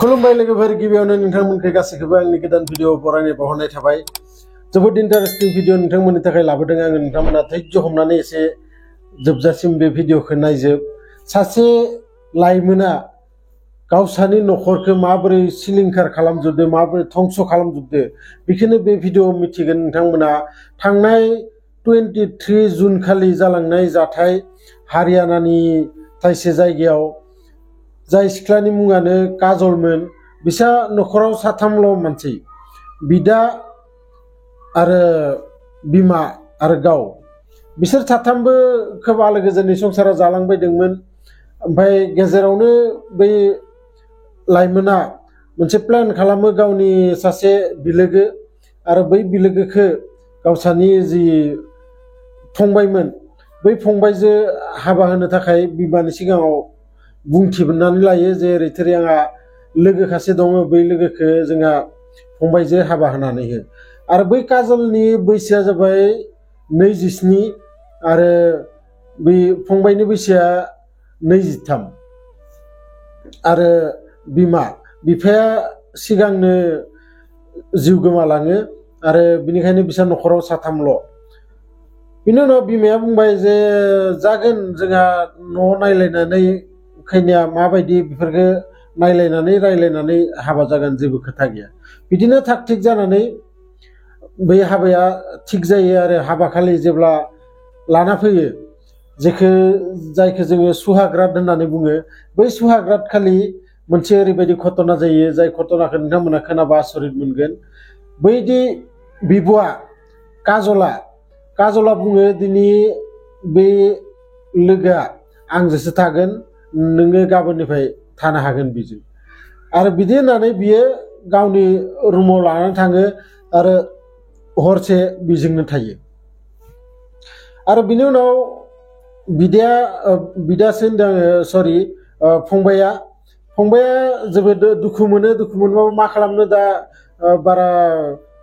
खुलुमबाय लोगोफोर गिबियावनो नोंथांमोनखौ गासैखौबो आंनि गोदान भिडिअ बरायनाय बावहरनाय थाबाय। जोबोद इन्टारेस्टिं भिडिअ नोंथांमोननि थाखाय लाबोदों आङो। नोंथांमोना धैर्य हमनानै एसे जोबजासिम बे भिडिअखौ नायजोब। सासे लाइमोना गावसानि नखरखौ माबोरै सिलिंखार खालामजोबदो, माबोरै धंस खालामजोबदो, बेखौनो बे भिडिअ मिथिगोन नोंथांमोना। थांनाय 23 जुन खालि जालांनाय जाथाय हारियानानि थाइसे जायगायाव जाय सिख्लानि मुङानो काजलमोन। बिसा नखराव साथामल मानसि, बिदा आरो बिमा आरो गाव। बिसोर साथामबो खोब आलो गोजोनै संसाराव जालांबायदोंमोन। ओमफ्राय गेजेरावनो बै लाइमोना मोनसे प्लान खालामो, गावनि सासे बिलोगो आरो बै बिलोगोखौ गावसानि जि फंबायमोन बै फंबायजों हाबा होनो थाखाय बिमानि सिगाङाव बुंथिनानै लायो जे ओरैथोरै आंहा लोगो सासे दङ, बै लोगोखौ जोंहा फंबायजों हाबा होनानै हो। आरो बै काजलनि बैसोआ जाबाय 27 आरो बै फंबायनि बैसोआ 23। आरो बिफाया सिगांनो जिउ गोमालाङो आरो बिनिखायनो बिसा नखराव साथामल। बिनि उनाव बिमाया बुंबाय जे जागोन, जोंहा न' नायलायनानै खैनाया माबायदि बेफोरखौ नायलायनानै रायलायनानै हाबा जागोन, जेबो खोथा गैया। बिदिनो थाग थिग जानानै बै हाबाया थिग जायो। आरो हाबा खालि जेब्ला लाना फैयो, जायखौ जोङो सुहागरात होननानै बुङो, बै सुहागरात खालि मोनसे ओरैबायदि घटना जायो, जाय घटनाखौ नोंथांमोना खोनाबा आसरित मोनगोन। बैदि बिब'आ काजला बुङो, दिनै बे लोगोआ आंजोंसो थागोन, नोङो गाबोननिफ्राय थानो हागोन बेजों। आरो बिदि होननानै बियो गावनि रुमाव लानानै थाङो आरो हरसे बेजोंनो थायो। आरो बिनि उनाव फंबाया जोबोद दुखु मोनो। दुखु मोनबाबो मा खालामनो, दा बारा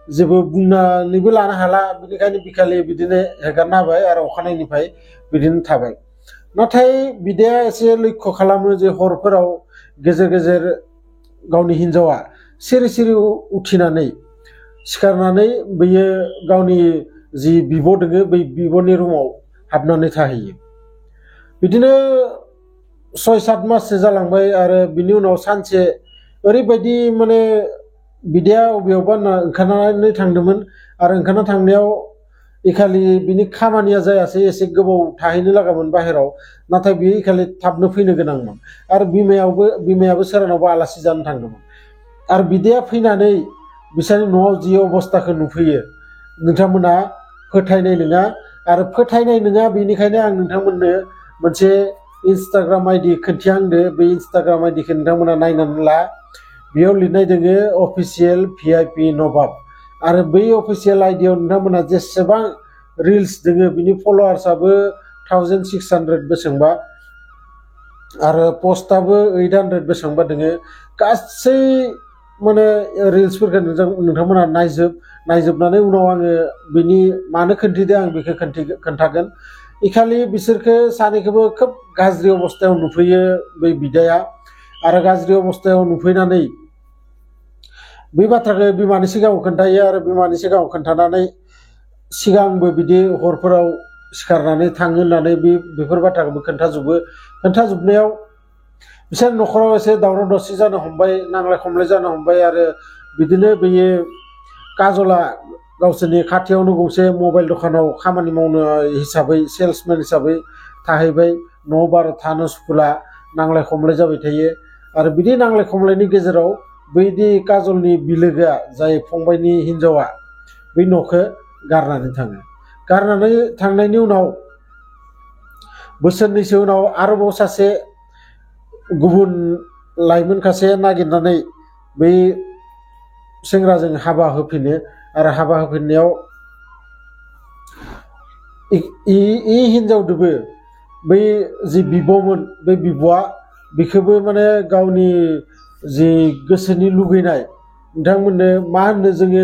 जेबो बुंनानैबो लानो हाला। बिनिखायनो बिखालि बिदिनो हेगारना होबाय आरो अखानायनिफ्राय बिदिनो थाबाय। नाथाय बिदाया एसे लक्ष्य खालामो जे हरफोराव गेजेर गेजेर गावनि हिन्जावा सिरि सिरि उथिनानै सिखारनानै बेयो गावनि जि बिब' दोङो, बै बिब'नि रुमाव हाबनानै थाहैयो। बिदिनो 6-7 माससो जालांबाय। आरो बिनि उनाव सानसे ओरैबायदि माने बिदाया अबेयावबा ओंखारनानै थांदोंमोन आरो ओंखारना थांनायाव इखालि बिनि खामानिया जायासै, एसे गोबाव थाहैनो लागामोन बाहेराव। नाथाय बियो इखालि थाबनो फैनो गोनांमोन आरो बिमायाबो सोरनावबा आलासि जानो थांदोंमोन। आरो बिदाया फैनानै बिसोरनि न'आव जि अबस्थाखौ नुफैयो, नोंथांमोना फोथायनाय नङा। आरो फोथायनाय नङा, बेनिखायनो आं नोंथांमोननो मोनसे इन्स्टाग्राम आइडि खोन्थिहांदो। बे इन्स्टाग्राम आइडिखौ नोंथांमोना नायनानै ला। बेयाव लिरनाय दोङो अफिसियेल VIP नबाब। आरो बै अफिसियेल आइडियाव नोंथांमोना जेसेबां रिल्स दोङो, बिनि फल'वार्सआबो 1600 बेसेबांबा आरो पस्टआबो 800 बेसेबांबा दोङो। गासै माने रिल्सफोरखौ नोंथांमोना नायजोबनानै उनाव आङो बिनि मानो खोन्थिदो आं बेखौ खोन्थागोन। इखालि बिसोरखौ सानैखौबो खोब गाज्रि अबस्थायाव नुफैयो बै बिदाया। आरो गाज्रि अबस्थायाव नुफैनानै बै बाथ्राखौ बिमानि सिगाङाव खोन्थायो। आरो बिमानि सिगाङाव खोन्थानानै सिगांबो बिदि हरफोराव सिखारनानै थाङो होननानै बेफोर बाथ्राखौबो खोन्थाजोबनायाव बिसोर न'खराव एसे दावराव दावसि जानो हमबाय, नांलाय खमलाय जानो हमबाय। आरो बिदिनो बेयो काजला गावसोरनि खाथियावनो गंसे मबाइल दखानाव खामानि मावनो हिसाबै, सेल्समेन हिसाबै थाहैबाय। न' बारा थानो सुखुला, नांलाय खमलाय जाबाय थायो। आरो बिदि नांलाय खमलायनि गेजेराव बैदि काजलनि बिलोगोआ, जाय फंबायनि हिन्जावा, बै न'खौ गारनानै थाङो। गारनानै थांनायनि उनाव बोसोरनैसो उनाव आरोबाव सासे गुबुन लाइमोन सासे नागिरनानै बै सेंग्राजों हाबा होफिनो। आरो हाबा होफिननायाव हिन्जावदोबो बै जि बिब'मोन, बै बिब'आ बेखौबो माने गावनि जि गोसोनि लुगैनाय, नोंथांमोननो मा होनो, जोङो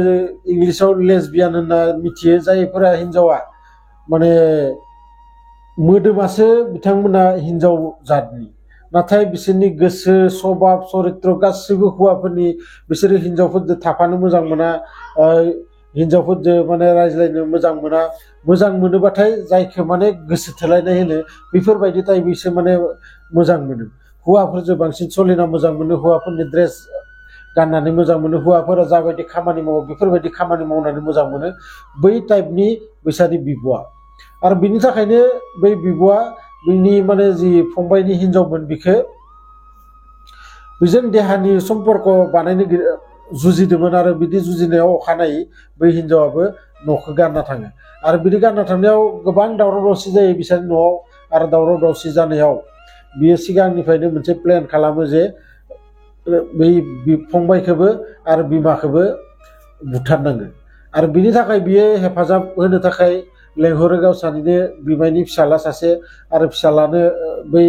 इंलिसाव लेसबियान होनना मिथियो। जायफोरा हिन्जावा माने मोदोमासो बिथांमोना हिन्जाव जातनि, नाथाय बिसोरनि गोसो स्वभाब चरित्र गासिबो हौवाफोरनि बिसोरो हिनजावफोरजों थाफानो मोजां मोना हिनजावफोरजों माने रायज्लायनो मोजां मोनोबाथाय जायखौ माने गोसो थोलायनाय होनो बेफोरबायदि टाइपैसो माने मोजां मोनो हौवाफोरजों बांसिन सोलिना मोजां मोनो हौवाफोरनि ड्रेस गाननानै मोजां मोनो हौवाफोरा जाबायदि खामानि मावो बेफोरबायदि खामानि मावनानै मोजां मोनो बै टाइपनि बैसानि बिब'आ आरो बिनि थाखायनो बै बिब'आ बिनि माने जि फंबायनि हिनजावमोन बिखौ बेजों देहानि सम्पर्क बानायनो जुजिदोंमोन आरो बिदि जुजिनायाव अखानायै बै हिनजावाबो न'खौ गारना थाङो आरो बिदि गारना थांनायाव गोबां दावराव दावसि जायो बिसोरनि न'आव आरो दावराव दावसि जानायाव बियो सिगांनिफ्रायनो मोनसे प्लेन खालामो जे बै फंबायखौबो आरो बिमाखौबो बुथारनांगो आरो बिनि थाखाय बियो हेफाजाब होनो थाखाय लेंहरो गावसानिनो बिमायनि फिसाला सासे आरो फिसालानो बै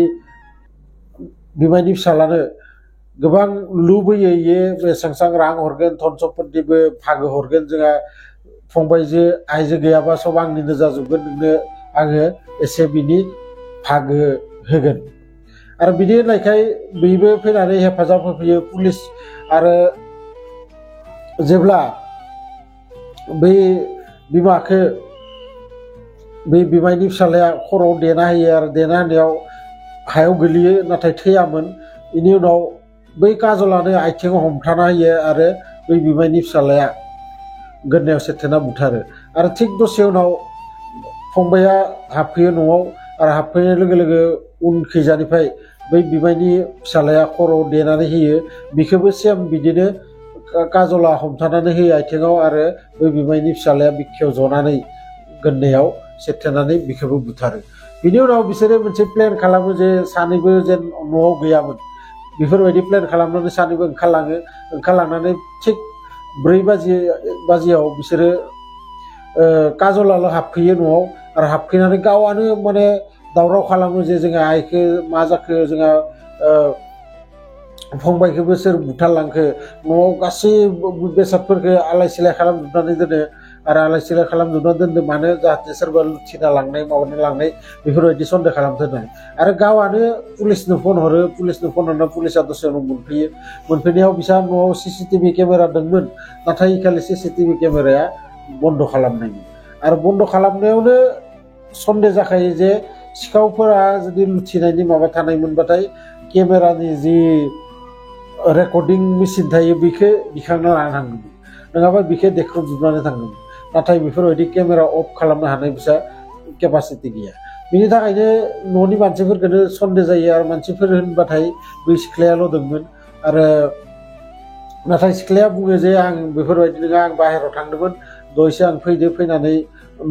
बिमायनि फिसालानो गोबां लुबैयो इयो बेसां रां हरगोन धन सम्पतिबो भागो हरगोन जोंहा फंबायजो आइजो गैयाबा सब आंनिनो जाजोबगोन नोंनो आङो एसे बिनि भागो होगोन आरो बिदि होननायखाय बेबो फैनानै हेफाजाब होफैयो पुलिस आरो जेब्ला बै बिमाखौ बै बिमायनि फिसालाया खर'आव देना होयो आरो देना होनायाव हायाव गोलैयो नाथाय थैयामोन बेनि उनाव बै काजलानो आथिङाव हमथाना होयो आरो बै बिमायनि फिसालाया गोदनायाव सेथेना बुथारो आरो थिग दसे उनाव फंबाया हाबफैयो न'आव आरो हाबफैनाय लोगो लोगो उनखैजानिफ्राय बै बिमायनि फिसालाया खर'आव देनानै होयो बिखौबो सेम बिदिनो काजला हमथानानै होयो आथिङाव आरो बै बिमायनि फिसालाया बिखायाव जनानै गोदनायाव सेथेनानै बिखौबो बुथारो बिनि उनाव बिसोरो मोनसे प्लेन खालामो जे सानैबो जेन न'आव गैयामोन बेफोरबायदि प्लेन खालामनानै सानैबो ओंखारलांनानै थिग 4 बाजियाव बिसोरो काजलाल' हाबफैयो न'आव आरो हाबफैनानै गावआनो माने दावराव खालामो जे जोंहा आइखौ मा जाखो जोंहा फंबायखौबो सोर बुथारलांखो न'आव गासै बेसादफोरखौ आलाय सिलाय खालामजोबनानै दोनो आरो आलाय सिलाय खालामजोबनानै दोनदों मानो जाहाथे सोरबा लुथिना लांनाय माबाना लांनाय बेफोरबायदि सन्देह खालामथोंनाय आरो गावआनो पुलिसनो फन हरो पुलिसनो फन हरना पुलिसा दसे उनाव मोनफैनायाव बिसा न'आव सीसीटीवी केमेरा दंमोन नाथाय खालि सीसीटीवी केमेराया बन्द खालामनायमोन आरो बन्द खालामनायावनो सन्देह जाखायो जे सिखावफोरा जुदि लुथिनायनि माबा थानायमोनबाथाय केमेरानि जि रेकर्डिं मेसिन थायो बेखौ दिखांना लानो थांगौमोन नङाबा बेखौ देख्रुबजोबनानै थांगौमोन नाथाय बेफोरबायदि केमेरा अफ खालामनो हानाय बिसा केपासिटि गैया बिनि थाखायनो न'नि मानसिफोरखौनो सन्देह जायो आरो मानसिफोर होनबाथाय बै सिख्लायाल' दंमोन आरो नाथाय सिख्लाया बुङो जे आं बेफोरबायदि नङा आं बाहेरायाव थांदोंमोन दयसो आं फैनानै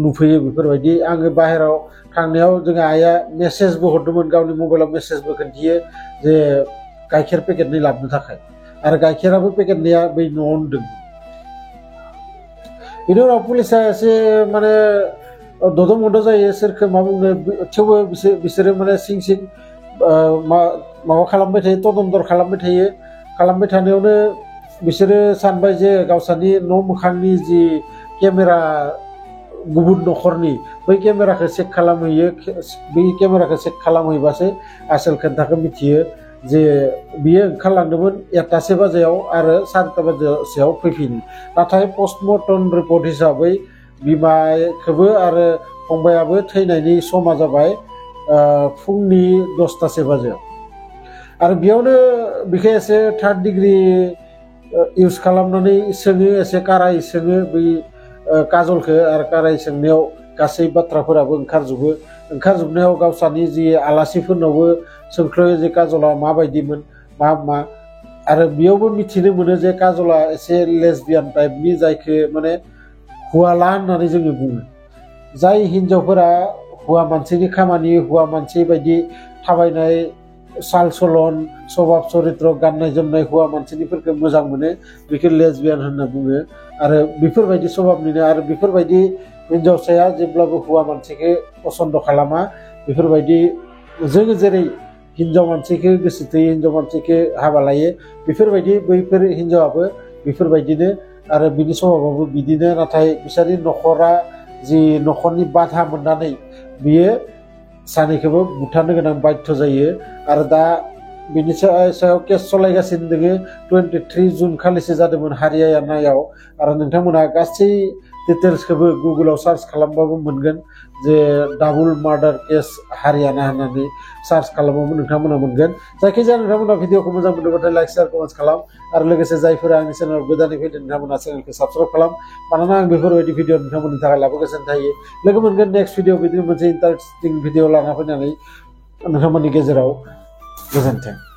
नुफैयो बेफोरबायदि आङो बाहेरायाव थांनायाव जोंहा आइया मेसेजबो हरदोंमोन गावनि मबाइलाव मेसेजबो खोन्थियो जे गाइखेर पेकेटनै लाबोनो थाखाय आरो गाइखेराबो पेकेटनैया बै न'आवनो दं बिनि उनाव पुलिसा एसे माने दद' मद' जायो सोरखौ मा बुंनो थेवबो बिसोरो माने सिं माबा खालामबाय थायो तदन्तर खालामबाय थानायावनो बिसोरो सानबाय जे गावसानि न' मोखांनि जि केमेरा गुबुन न'खरनि बै केमेराखौ चेक खालामहैयो बै केमेराखौ चेक खालामहैबासो आसोल खोन्थाखौ मिथियो जे बियो ओंखारलांदोंमोन 1टा बाजियाव आरो 4टा बाजियाव फैफिनो नाथाय पस्टमर्टम रिपर्ट हिसाबै बिमाखौबो आरो फंबायाबो थैनायनि समा जाबाय फुंनि 10टा बाजियाव आरो बेयावनो बिखौ एसे 3rd डिग्री इउज खालामनानै सोङो एसे कारायै सोङो बै काजलखौ आरो कारायै सोंनायाव गासै बाथ्राफोराबो ओंखारजोबनायाव गावसानि जि आलासिफोरनावबो सोंख्लयो जे काजला माबायदिमोन मा आरो बेयावबो मिथिनो मोनो जे काजला एसे लेसबियान टाइपनि जायखौ माने हुवाला होननानै जोङो बुङो जाय हिनजावफोरा हौवा मानसिनि खामानि हौवा मानसि बायदि थाबायनाय साल सलन स्वभाब चरित्र गाननाय जोमनाय हौवा मानसिनिफोरखौ मोजां मोनो बेखौ लेसबियान होनना बुङो आरो बेफोरबायदि स्वभाबनिनो आरो बेफोरबायदि हिनजावसाया जेब्लाबो हौवा मानसिखौ पसन्द खालामा बेफोरबायदि जों जेरै हिनजाव मानसिखौ गोसो थोयो हिनजाव मानसिखौ हाबा लायो बेफोरबायदि बैफोर हिनजावाबो बेफोरबायदिनो आरो बिनि स्वभाबाबो बिदिनो नाथाय बिसोरनि न'खरा जि न'खरनि बाधा मोननानै बियो सानैखौबो बुथारनो गोनां बाध्य जायो आरो दा बिनि सायाव केस सालायगासिनो दोङो 23 जुन खालिसो जादोंमोन हारियानायाव आरो नोंथांमोना गासै डिटेल्सखौबो गुगोलाव सार्च खालामबाबो मोनगोन J double murder case Haryana होननानै सार्च खालामबाबो नोंथांमोना मोनगोन जायखिजाया नोंथांमोना भिडिअखौ मोजां मोनोबाथाय लाइक शेयार कमेन्ट खालाम आरो लोगोसे जायफोरा आंनि चेनेलाव गोदानै फैदों नोंथांमोना चेनेलखौ साबस्क्राइब खालाम मानोना आं बेफोरबायदि भिडिअ नोंथांमोननि थाखाय लाबोगासिनो थायो लोगो मोनगोन नेक्स्ट भिडिअ बिदिनो मोनसे इन्टारेस्टिं भिडिअ लाना फैनानै नोंथांमोननि गेजेराव गोजोन्थों